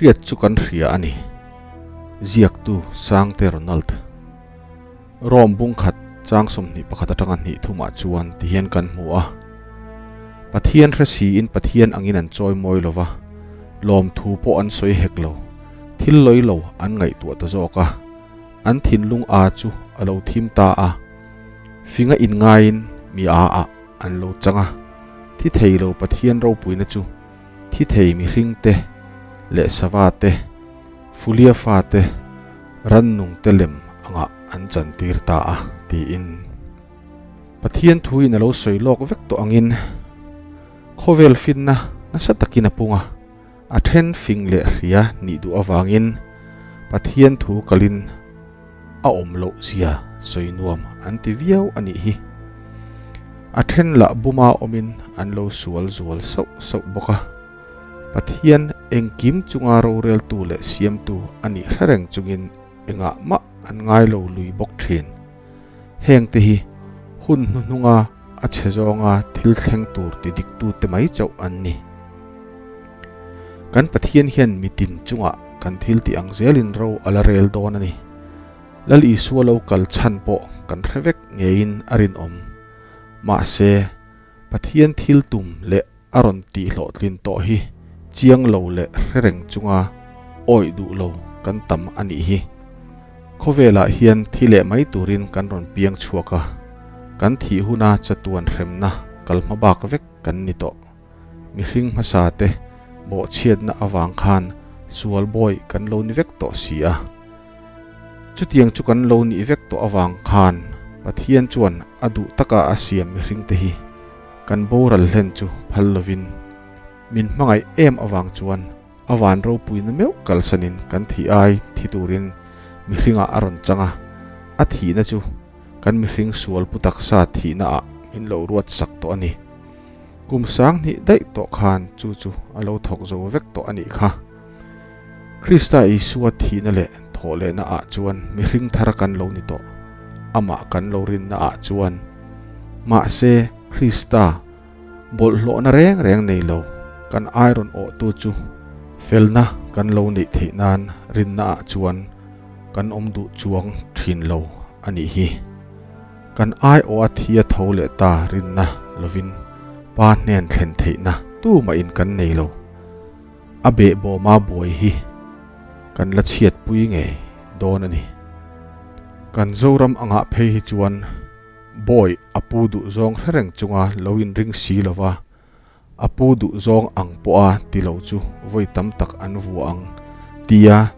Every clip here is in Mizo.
Hriat chu kan hria a ni. Ziaktu Sangte Ronald. Rom bung khat chang 21 atanga hnih thumah chuan ti hian kan hmu a. Pathian hre siin Pathian angin an chawi mawi lo va, lawmthu pawh an sawi hek lo. Thil lawi lo an ngaihtuah ta zawk a, an thinlung a chu a lo thim ta a. Finga inngaiin mi a ah an lo chang a, thi thei lo Pathian ropuina chu thi thei mihring te leh sava te, Fulia fa te, rannung te lem angah an chantir ta a, tiin. Pathian thuin a lo sawi lawk vek tawh angin khawvel finna nasa takin a pung a, a then fing leh hria nih duh avangin Pathian thu kalin a awm loh zia sawi nuam an ti viau a nih hi. A then lah buma awmin an lo sual zual sauh sauh bawk a. Pathian engkim chunga roreltu leh siamtu a nih hre reng chungin engah mah an ngai lo lui bawk thin. Heng te hi hun hnuhnunga a chhe zawnga thil thleng tur ti diktute mai chauh an ni. Kan Pathian hian mitin chungah kan thil tih ang zelin ro a la rel dawn a ni. Lal Isua lo kal chhan pawh kan hre vek ngeiin a rinawm. Mahse, Pathian thil tum leh a rawn tih hlawhtlin tawh hi chiang lo leh hre reng chunga awih duh lo kan tam a nih hi. Khawvelah hian thi leh mai turin kan rawn piang chhuak a, kan thih huna chatuan hremna kal hma bak vek kan ni tawh. Mihring hmasa te bawhchhiatna avang khan sual bawi kan lo ni vek tawh si a. Chutiang chu kan lo nih vek tawh avang khan Pathian chuan a duh taka a siam mihring te hi kan boral hlen chu phal lovin min hmangaih em avang chuan a van ropuina meuh kalsanin kan thih ai thi turin mihringah a rawn chang a, a thihna chu kan mihring sual pu taksa thihna ah min lo ruat sak tawh a ni. Kum sanghnih daih tawh khan chu chu a lo thawk zo vek tawh a nih kha. Krista Isua thihna leh thawhlehna ah chuan mihring thar kan lo ni tawh, amah kan lo rinna ah chuan. Mahse, Krista bawlhhlawhna reng reng nei lo kan ai rawn awhtu chu felna kan lo neih theih nan rinna ah chuan kan awm duh chuang thin lo a nih hi. Kan ai awh a thi a tho leh ta rinna lovin Pa hnen thlen theihna tumah in kan nei lo. A behbawma buai hi kan la chhiatpui ngei dawn a ni. Kan Zoram angah phei hi chuan bawi a pu duh zawng hre reng chunga lo inring si lova, a pu duh zawng ang pawha ti lo chu vawi tam tak an vua ang tia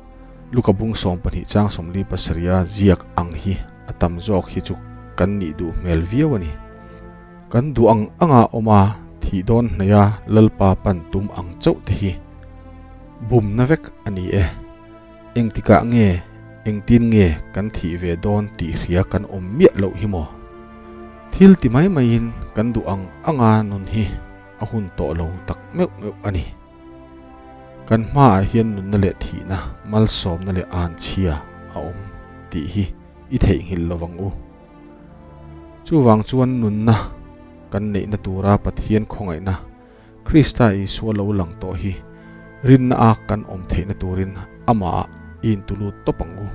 Luka bung 12 chang 47 a ziak ang hi a tam zawk hi chu kan nih duh hmel viau a ni. Kan duh ang anga awm a, thih dawn hnaih a Lalpa pan tum ang chauh te hi bumna vek a ni e. Engtikah nge, engtin nge kan thih ve dawn tih hria kan awm miah loh hi maw? Thil ti mai maiin kan duh ang anga nun hi a hun tawh lo tak meuh meuh a ni. Kan hmaah hian nunna leh thihna, malsawmna leh anchhia a awm tih hi i theihnghilh lo vang u. Chuvang chuan nunna kan neihna tura Pathian khawngaihna Krista Isua lo lang tawh hi rinna a kan awm theihna turin amah ah i intulut tawp ang u.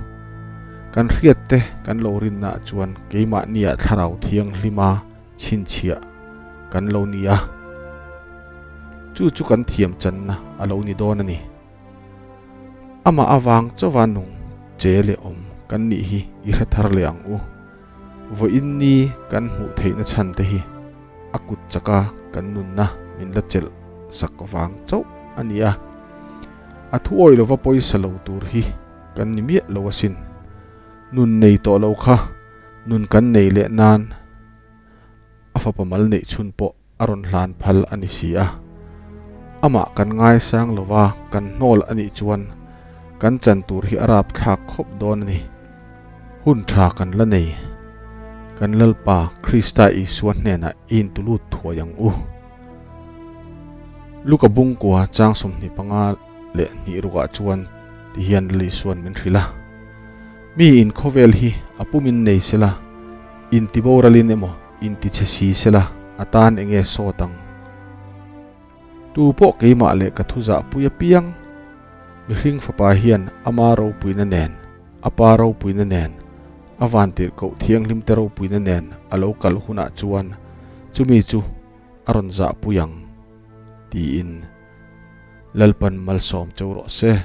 Kan hriat te kan lo rinna ah chuan keimahni ah Thlarau Thianghlima chhinchhiah kan lo ni a, chu chu kan thiam channa a lo ni dawn a ni. Amah avang chauha nung che leh awm kan nih hi i hre thar leh ang u. Vawiin ni kan hmuh theihna chhan te hi a kut chaka kan nunna min la chelh sak vang chauh a ni a. A thu awih lova pawisa lo tur hi kan ni miah lo asin. Nun nei tawh lo kha nun kan nei leh nan a fapa mal neih chhun pawh a rawn hlan phal a ni si a. Amah kan ngaisang lova kan hnawl a nih chuan kan chan tur hi a rapthlak khawp dawn a ni. Hun tha kan la nei. Kan Lalpa Krista Isua hnenah i intulut thuai ang u. Luka bungkua chang 25 rukah chuan ti hian Lal Isua'n min hrilh a, Mi in khawvel hi a pumin nei sela, intiboralin emaw intichhe si sela a tan enge sawt ang? Tu pawh keimah leh ka thu zahpui apiang. Mihring Fapa hian ama ropuina nen, a Pa ropuina nen, a vantirhkoh thianghlimte ropuina nen a lo kal hunah chuan chumi chu a rawn zahpui ang, tiin Lalpan malsawm cheu rawh se.